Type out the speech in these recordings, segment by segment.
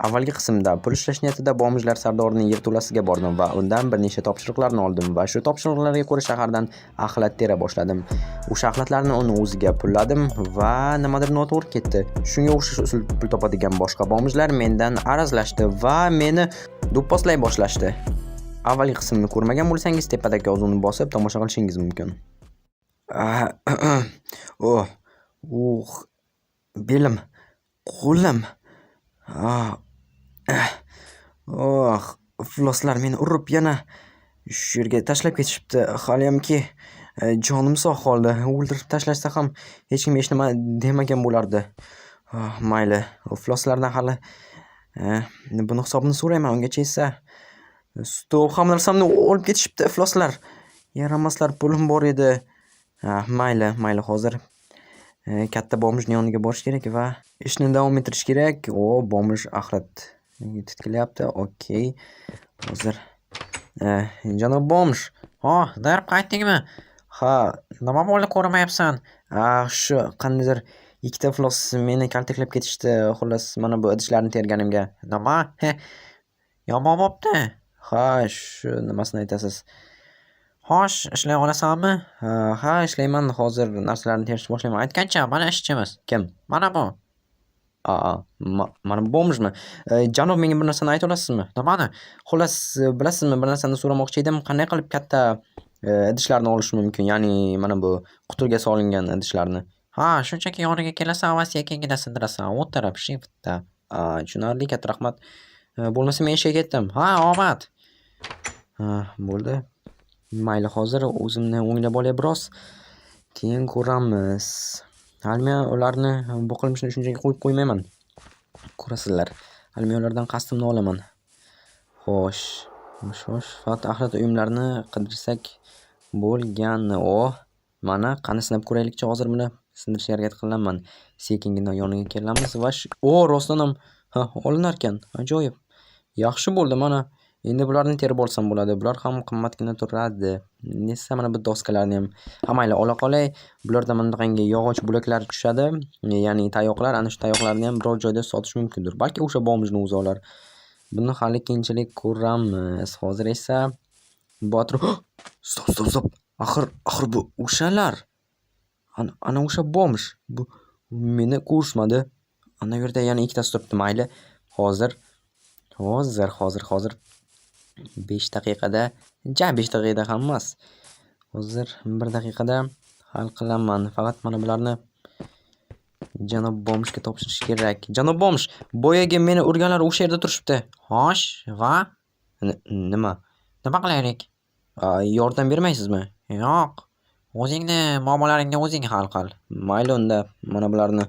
Avvalgi qismda pul ishlash niyatida bomjlar sardorining yerto'lasiga bordim va undan bir nechta topshiriqlarni oldim va shu topshiriqlarga ko'ra shahardan axlat tera boshladim. O'sha axlatlarni uni o'ziga pulladim va nimadir noto'g'ri ketdi. Shunga o'xshash usul pul topadigan boshqa bomjlar mendan arazlashdi va meni do'pposlay boshlashdi. Avvalgi qismni ko'rmagan bo'lsangiz, tepadagi yozuvni bosib tomosha qilishingiz mumkin. Oh, uh, belim, qo'lim. Ah, oh, ifloslar meni urib yana shu yerga tashlab ketishibdi. Haliyamki jonim sog' qoldi. O'ldirib tashlashsa ham hech kim hech nima demagan bo'lardi. Oh, mayli, ifloslardan hali buni hisobini so'rayman. Ungacha esa stop, hamma narsamni olib ketishibdi ifloslar. Yaramaslar, pulim bor edi. Ha, mayli, mayli, hozir katta bomjning yoniga borish kerak va ishni davom ettirish kerak. O, bomj axlat titkilyapti. Okey. Hozir janob bomj. Oh, darb qaytdingmi? Ha, Nima bo'ldi, ko'rinmayapsan? Ah, shu qandaydir ikkita iflos meni kaltaklab ketishdi. Xullas, mana bu idishlarni terganimga. Nima? He, yomon bo'pti. Ha, shu nimasini aytasiz? Xo'sh, ishlay olasanmi? Ha, ha, ishlayman. Hozir narsalarni terishni boshlayman. Aytgancha, mana ishchimiz. Kim? Mana bu. A, mana bu bomjmi? Janob, menga bir narsani ayta olasizmi? Nimani? Xullas, bilasizmi, bir narsani so'ramoqchi edim. Qanday qilib katta idishlarni olish mumkin? Ya'ni mana bu qutiga solingan idishlarni. Ha, shunchaki yoniga kelasan va sekingina sindirasan. O'tirib, shiftda. A, tushunarli, katta rahmat. Bo'lmasa men ishga ketdim. Ha, omad. Ha, bo'ldi. Mayli, hozir o'zimni o'nglab olay biroz. Keyin ko'ramiz. Hali men ularni bu qilmishni shunchaki qo'yib qo'ymayman. Ko'rasizlar. Hali men ulardan qasdimni olaman. Xo'sh, xo'sh, xo'sh. Faqat axlat uyumlarini qidirsak bo'lgani. Oh, mana qani sinab ko'raylikchi, hozir buni sindirishga harakat qilaman. Sekingina yoniga kelamiz va o, rostdan ham, ha, olinarkan. Ajoyib. Yaxshi bo'ldi mana. Endi bularni terib olsam bo'ladi. Bular ham qimmatgina turadi. Nesa mana bu doskalarni ham. Ha, mayli, ola qolay. Bulardan mana bunaqangi yog'och bo'laklar tushadi. Ya'ni tayoqlar, ana shu tayoqlarni ham biror joyda sotish mumkindir. Balki o'sha bomjni o'zi olar. Buni hali keyinchalik ko'ramiz. Hozir esa botir. Stop, stop, stop. Axir, axir bu o'shalar. Ana, ana o'sha bomj. Bu meni ko'rishmadi. Ana yerda yana ikkitasi turibdi, mayli. Hozir, hozir, hozir, hozir 5 daqiqada, ja 5 daqiqada ham emas. Hozir 1 daqiqada hal qilaman. Faqat mana bularni janob bomjga topshirish kerak. Janob bomj, boyagi meni urganlar o'sha yerda turishibdi. Xo'sh, va Nima? Nima qilaylik? A, yordam bermaysizmi? Yo'q. O'zingni muammolaringni o'zing hal qil. Mayli unda, mana bularni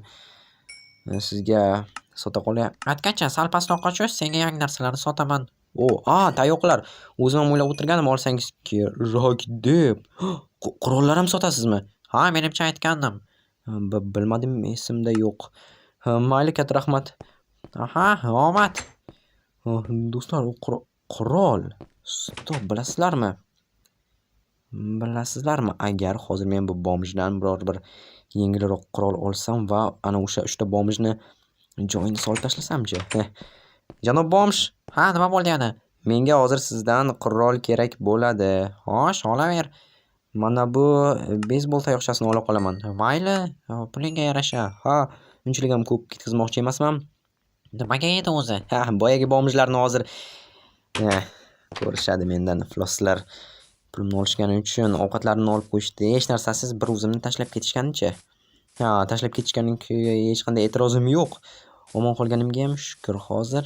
sizga sota qolay. Aytgancha, sal pastroqqa tush, senga yangi narsalarni sotaman. O, a, tayoqlar. O'zim ham o'ylab o'tirganim olsangiz kerak deb. Qurollar ham sotasizmi? Ha, menimcha aytgandim. Bilmadim, esimda yo'q. Ha, mayli, katta rahmat. Aha, omad. Oh, do'stlar, u qurol. Stop, bilasizlarmi? Bilasizlarmi, agar hozir men bu bomjdan biror bir yengilroq qurol olsam va ana o'sha uchta bomjni joyini solib tashlasamchi? Heh. Janob bomj, Ha, nima bo'ldi yana? Menga hozir sizdan qurol kerak bo'ladi. Xo'sh, olaver. Mana bu beysbol tayoqchasini ola qolaman. Mayli, pulingga yarasha. Ha, unchalik ham ko'p ketkazmoqchi emasman. Nimaga edi o'zi? Ha, boyagi bomjlarni hozir ko'rishadi mendan ifloslar. Pulimni olishgani uchun ovqatlarimni olib qo'yishdi. Hech narsasiz bir o'zimni tashlab ketishganicha. Ha, tashlab ketishganiga hech qanday e'tirozim yo'q. Omon qolganimga ham shukr. Hozir,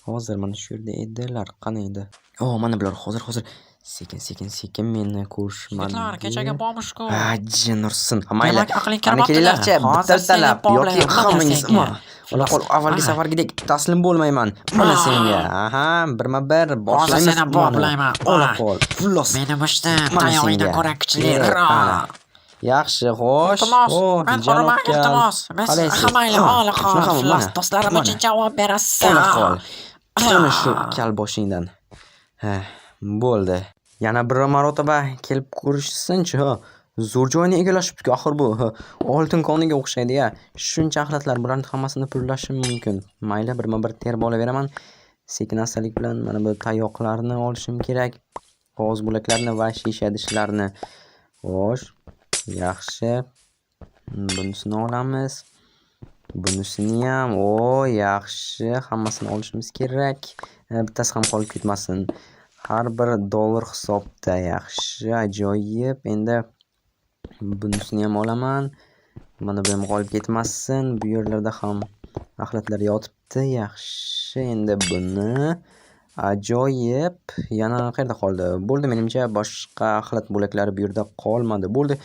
hozir mana shu yerda edilar. Qani edi? O, mana bular. Hozir, hozir. Sekin, sekin, sekin meni ko'rishmadi. Yigitlar, kechagi bomjku. Ha, jin ursin. Ha, mayli. Demak, aqling Qani kirmabdi-da. kelinglarchi, Hozir seni bitta-bittalab yoki boblayman, mana hammangiz. senga. Ola qol, avvalgi Ah. safargidek taslim bo'lmayman. Mana senga. Aha, birma-bir Hozir boshlaymiz. seni boblayman. Ola Ah. qol. Iflos. Meni mushtim Mana tayog'ingdan senga. ko'ra kuchliroq. Ana. Yaxshi, xo'sh. Iltimos, O, men janob urmang, kal. iltimos. Men Qalaysiz? ha, mayli, Ha, ola qol. shunaqami? Iflos, Mana, do'stlarim mana. uchun javob berasan. Ola qol. Ana shu kal boshingdan. Ha, bo'ldi. Yana bir marotaba kelib ko'rishsinchi, ha. Zo'r joyni egallashibdi-ku axir bu. Oltin koniga o'xshaydi-ya. Shuncha axlatlar, bularni hammasini pullashim mumkin. Mayli, birma-bir terib olaveraman. Sekin astalik bilan mana bu tayoqlarni olishim kerak. Qog'oz bo'laklarini va shisha idishlarni. Xo'sh, yaxshi. Bunisini olamiz. Bunisini ham, o, yaxshi, hammasini olishimiz kerak. Bittasi ham qolib ketmasin. Har bir dollar hisobda. Yaxshi, ajoyib. Endi bunisini ham olaman. Mana bu ham qolib ketmasin. Bu yerlarda ham axlatlar yotibdi. Yaxshi, endi buni ajoyib. Yana qayerda qoldi? Bo'ldi, menimcha boshqa axlat bo'laklari bu yerda qolmadi. Bo'ldi.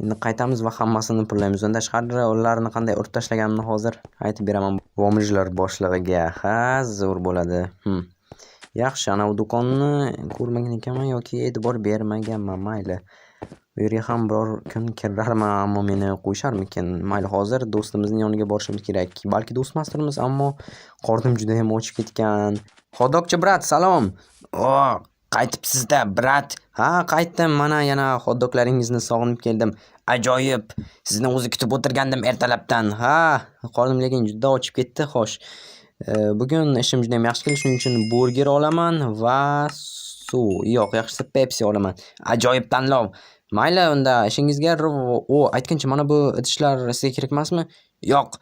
Endi qaytamiz va hammasini pullaymiz. Undan tashqari ularni qanday urib tashlaganimni hozir aytib beraman. Бомж lar boshlig'iga. Ha, zo'r bo'ladi. Yaxshi, ana u do'konni ko'rmagan ekanman yoki e'tibor bermaganman. Mayli. Bu yerga ham biror kun kirarman, ammo meni qo'yisharmikin? Mayli, hozir do'stimizning yoniga borishimiz kerak. Balki do'st emasdirmiz, ammo qornim juda ham ochib ketgan. Xotdogchi брат, salom. O, qaytibsiz-da, брат. Ha, qaytdim. Mana yana xotdoglaringizni sog'inib keldim. Ajoyib. Sizni o'zi kutib o'tirgandim ertalabdan. Ha, qornim lekin juda ochib ketdi. Xo'sh. Bugun ishim juda ham yaxshi keldi. Shuning uchun burger olaman va suv. Yo'q, yaxshisi Pepsi olaman. Ajoyib tanlov. Mayli, unda ishingizga. O, aytgancha, mana bu idishlar sizga kerak emasmi? Yo'q.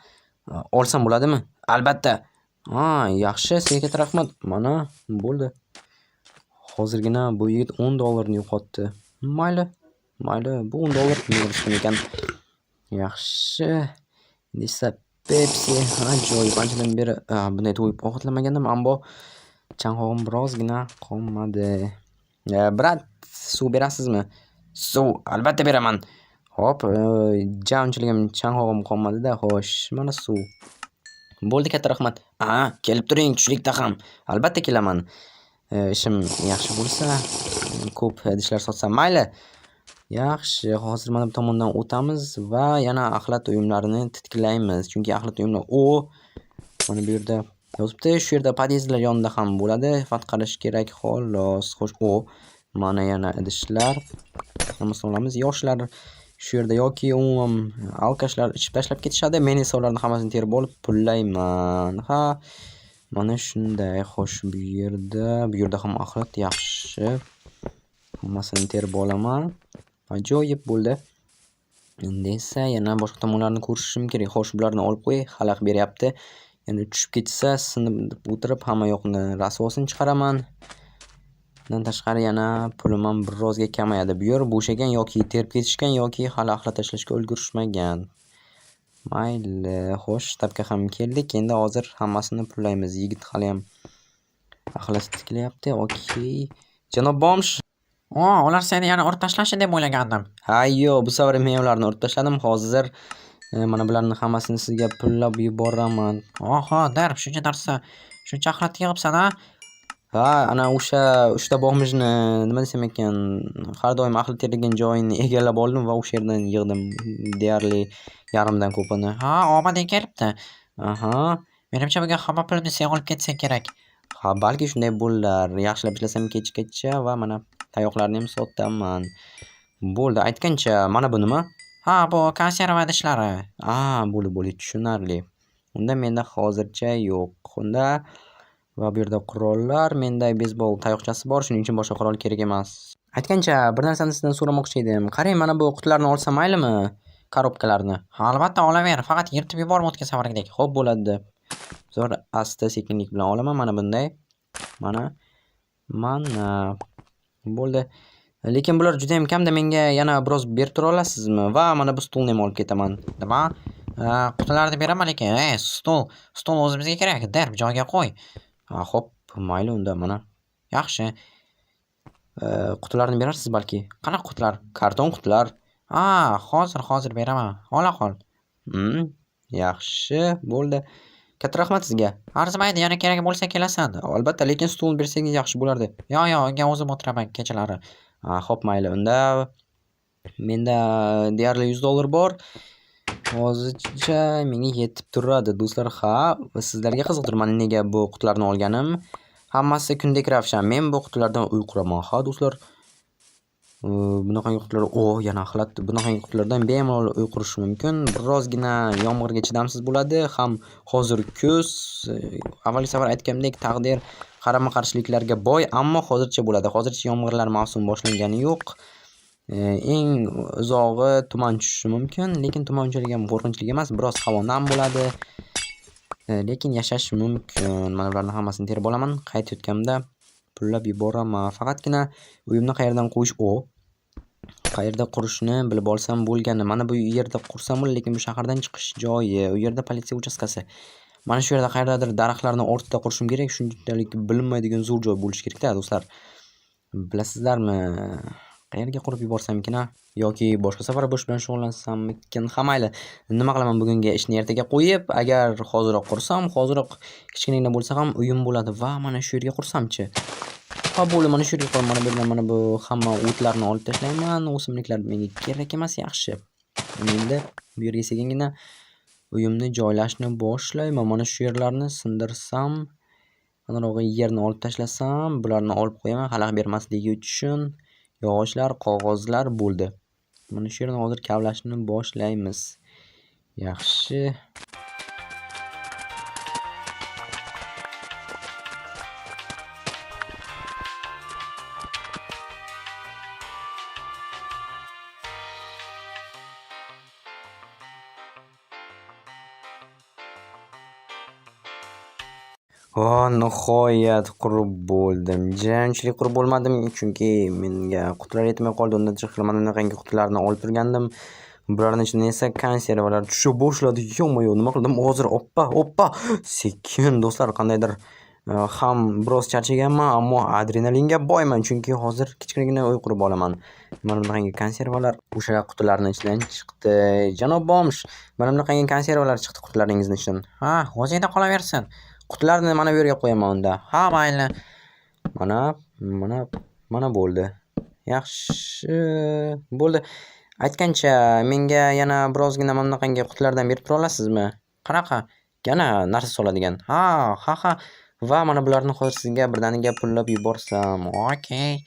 Olsam bo'ladimi? Albatta. Ha, yaxshi, sizga katta rahmat. Mana, bo'ldi. Hozirgina bu yigit 10 dollarni yo'qotdi. Mayli, mayli, bu 10 dollar kimga ekan. Yaxshi. Endi esa Pepsi, ajoyib. Anchadan beri bunday to'yib ovqatlanmagandim, ammo chanqog'im birozgina qolmadi. Брат, suv berasizmi? Suv, albatta beraman. Hop, ja unchalik ham chanqog'im qolmadi-da. Xo'sh, mana suv. Bo'ldi, katta rahmat. A, kelib turing tushlikda ham. Albatta kelaman. Ishim yaxshi bo'lsa, ko'p idishlar sotsam mayli. Yaxshi, hozir mana bu tomondan o'tamiz va yana axlat uyumlarini titkilaymiz. Chunki axlat uyumlar, o, mana bu yerda yozibdi. Shu yerda podyezdlar yonida ham bo'ladi. Faqat qarash kerak xolos. Xo'sh, o, mana yana idishlar. Hammasini olamiz. Yoshlar shu yerda yoki umuman алкаш lar ichib tashlab ketishadi. Men esa ularni hammasini terib olib pullayman. Ha, mana shunday. Xo'sh, bu yerda ham axlat, yaxshi. Hammasini terib olaman. Ajoyib bo'ldi. Endi esa yana boshqa tomonlarni ko'rishim kerak. Xo'sh, bularni olib qo'yay, xalaq beryapti. Endi tushib ketsa, sinib o'tirib hamma yoqni rasvosini chiqaraman. Bundan tashqari yana pulim ham birozga kamayadi. Bu yer bo'shagan yoki terib ketishgan yoki hali axlat tashlashga ulgurishmagan. Mayli, xo'sh, shtabga ham keldik. Endi hozir hammasini pullaymiz. Yigit haliyam axlat tiklayapti. Okey. Janob бомж. O, ular seni yana urib tashlashi deb o'ylagandim. Ha, yo'q, bu safar men ularni urib tashladim. Hozir mana bularni hammasini sizga pullab yuboraman. Oho, Derp, shuncha narsa, shuncha axlat yig'ibsan, a? Ha, ana o'sha uchta бомж ni, nima desam ekan, har doim axlat teradigan joyini egallab oldim va o'sha yerdan yig'dim deyarli yarmidan ko'pini. Ha, omading kelibdi. Aha. Menimcha, bugun hamma pulni sen olib ketsang kerak. Ha, balki shunday bo'lar. Yaxshilab ishlasam kechgacha va mana tayoqlarni ham sotaman. Bo'ldi, aytgancha, mana bu nima? Ha, bu konserva idishlari. A, bo'ldi, bo'ldi, tushunarli. Unda menda hozircha yo'q. Unda va bu yerda qurollar, menda beysbol tayoqchasi bor, shuning uchun boshqa qurol kerak emas. Aytgancha, bir narsani sizdan so'ramoqchi edim. Qarang, mana bu qutilarni olsam maylimi? Коробка larni. Ha, albatta olaver, faqat yirtib yuborma o'tgan safargidek. Xo'p, bo'ladi. Zo'r, asta sekinlik bilan olaman mana bunday. Mana. Mana. Bo'ldi. Lekin bular juda ham kamda, menga yana biroz berib tura olasizmi? Va mana bu stulni ham olib ketaman. Nima? Qutilarni beraman, lekin, ey, stul, stul o'zimizga kerak. Derp, joyiga qo'y. Ha, xo'p, mayli unda, mana. Yaxshi. Qutilarni berarsiz balki? Qanaqa qutilar? Karton qutilar. Ha, hozir, hozir beraman. Ola qol. Yaxshi, bo'ldi. Katta rahmat sizga. Arzimaydi, yana kerak bo'lsa kelasan. Albatta, lekin stulni bersangiz yaxshi bo'lardi. Yo'q, yo'q, unga o'zim o'tiraman kechalari. Ha, xo'p, mayli. Unda menda deyarli 100 dollar bor. Hozircha menga yetib turadi, do'stlar. Ha, sizlarga qiziqdir mana nega bu qutilarni olganim. Hammasi kundek ravshan. Men bu qutilardan uy quraman. Ha, do'stlar. Bunaqangi qutilar, o, yana axlat. Bunaqangi qutilardan bemalol uy qurish mumkin. Birozgina yomg'irga chidamsiz bo'ladi. Ham hozir kuz, avvalgi safar aytganimdek, taqdir qarama-qarshiliklarga boy, ammo hozircha bo'ladi. Hozircha yomg'irlar mavsumi boshlangani yo'q. Eng uzog'i tuman tushishi mumkin, lekin tuman unchalik ham qo'rqinchli emas. Biroz havo nam bo'ladi. Lekin yashash mumkin. Mana bularni hammasini terib olaman. Qaytayotganimda pullab yuboraman. Faqatgina uyimni qayerdan qo'yish, o, qayerda qurishni bilib olsam bo'lgani. Mana bu yerda qursam bo'ladi, lekin bu shahardan chiqish joyi, u yerda politsiya uchastkasi. Mana shu yerda qayerdadir daraxtlarni ortida qurishim kerak. Shunchalik bilinmaydigan zo'r joy bo'lishi kerak-da, do'stlar. Bilasizlarmi, qayerga qurib yuborsamkin, a? Yoki boshqa safar bo'sh bilan shug'ullansammikin? Ha, mayli. Nima qilaman bugungi ishni ertaga qo'yib, agar hoziroq qursam, hoziroq kichkinagina bo'lsa ham uyim bo'ladi va mana shu yerga qursamchi? Ha, bo'ldi, mana shu yerga quraman. Mana bu yerdan mana bu hamma o'tlarni olib tashlayman. O'simliklar menga kerak emas, yaxshi. Endi bu yerga sekingina uyimni joylashni boshlayman. Mana shu yerlarni sindirsam, anarog'i yerni olib tashlasam, bularni olib qo'yaman xalaq bermasligi uchun. Yog'ochlar, qog'ozlar bo'ldi. Mana shu yerni hozir kavlashni boshlaymiz. Yaxshi. O, nihoyat qurib bo'ldim. Unchalik qurib bo'lmadim, chunki menga qutilar yetmay qoldi. Undan tashqari mana bunaqangi qutilarni olib turgandim. Bularning ichidan esa konservalar tusha boshladi. Yo-moyo, nima qildim? Hozir oppa, oppa. Sekin do'stlar, qandaydir ham biroz charchaganman, ammo adrenalinga boyman, chunki hozir kichkinagina uy qurib olaman. Mana bunaqangi konservalar o'sha qutilarning ichidan chiqdi. Janob bomj, mana bunaqangi konservalar chiqdi qutilaringizning ichidan. Ha, o'zingda qolaversin. Qutilarni mana bu yerga qo'yaman unda. Ha, mayli. Mana, mana, mana bo'ldi. Yaxshi, bo'ldi. Aytgancha, menga yana birozgina mana bunaqangi qutilardan berib tura olasizmi? Qanaqa? Yana narsa soladigan. Ha, ha, ha. Va mana bularni hozir sizga birdaniga pullab yuborsam. Okey.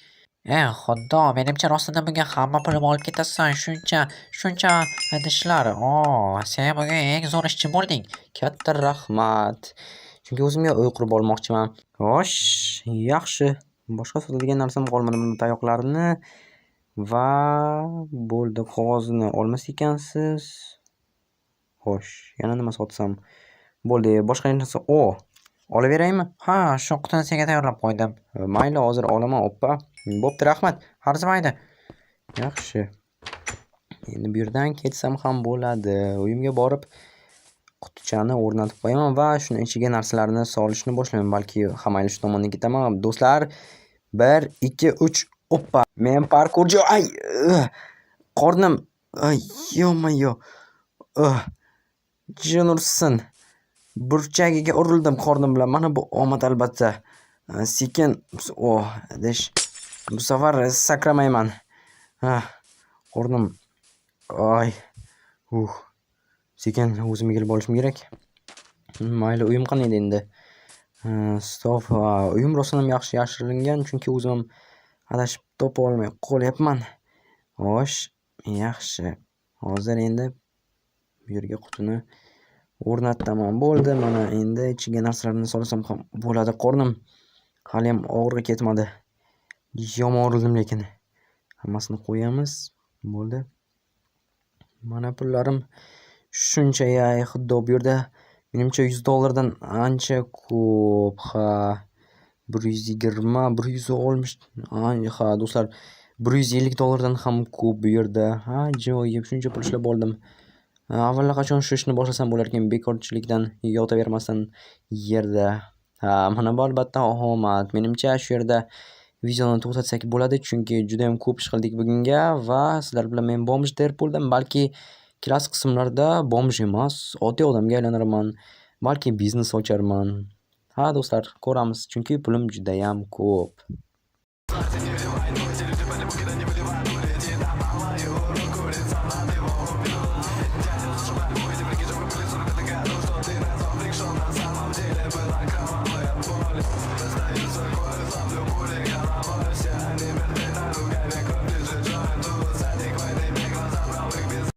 Xudo, menimcha rostdan bunga hamma pulimni olib ketasan. Shuncha, shuncha idishlar. O, sen bugun eng zo'r ishchi bo'lding. Katta rahmat. Chunki o'zimga uy qurib olmoqchiman. Xo'sh, yaxshi. Boshqa sotadigan narsam qolmadi. Mana tayoqlarni va bo'ldi. Qog'ozni olmas ekansiz. Xo'sh, yana nima sotsam? Bo'ldi, boshqa narsa. O, olaveraymi? Ha, shu qutini senga tayyorlab qo'ydim. Mayli, hozir olaman, oppa. Bo'pti, rahmat. Arzimaydi. Yaxshi. Endi bu yerdan ketsam ham bo'ladi. Uyimga borib qutichani o'rnatib qo'yaman va shuni ichiga narsalarni solishni boshlayman. Balki ha, mayli, shu tomondan ketaman. Do'stlar, 1, 2, 3, oppa. Men parkurchi. Ay, qornim. Ay, yo-moyo. Jin ursin. Burchagiga urildim qornim bilan. Mana bu omad albatta. Sekin, oh, idish. Bu safar sakramayman. Ha, qornim. Ay, Sekin o'zimga kelib olishim kerak. Mayli, uyim qanday endi? Stop. Uyim rostdan ham yaxshi yashiringan, chunki o'zim ham adashib topa olmay qolyapman. Xo'sh, yaxshi. Hozir endi bu yerga qutini o'rnataman. Bo'ldi, mana endi ichiga narsalarni solsam ham bo'ladi. Qornim hali ham og'rig'i ketmadi. Yomon urildim lekin. Hammasini qo'yamiz. Bo'ldi. Mana pullarim shuncha, ey xudo, bu yerda menimcha yuz dollardan ancha ko'p. Ha, bir yuz yigirma, bir yuz oltmish, ay, ha, do'stlar, bir yuz ellik dollardan ham ko'p bu yerda. Ha, ajoyib, shuncha pul ishlab oldim. Avvallaqachon shu ishni boshlasam bo'larkan, bekorchilikdan yotavermasdan yerda. Ha, mana bu albatta omad. Menimcha shu yerda videoni to'xtatsak bo'ladi, chunki juda ham ko'p ish qildik bugunga va sizlar bilan men bomj derib bo'ldim. Balki kelasi qismlarda bomj emas, oddiy odamga aylanarman, balki biznes ocharman. Ha, do'stlar, ko'ramiz, chunki pulim juda ham ko'p.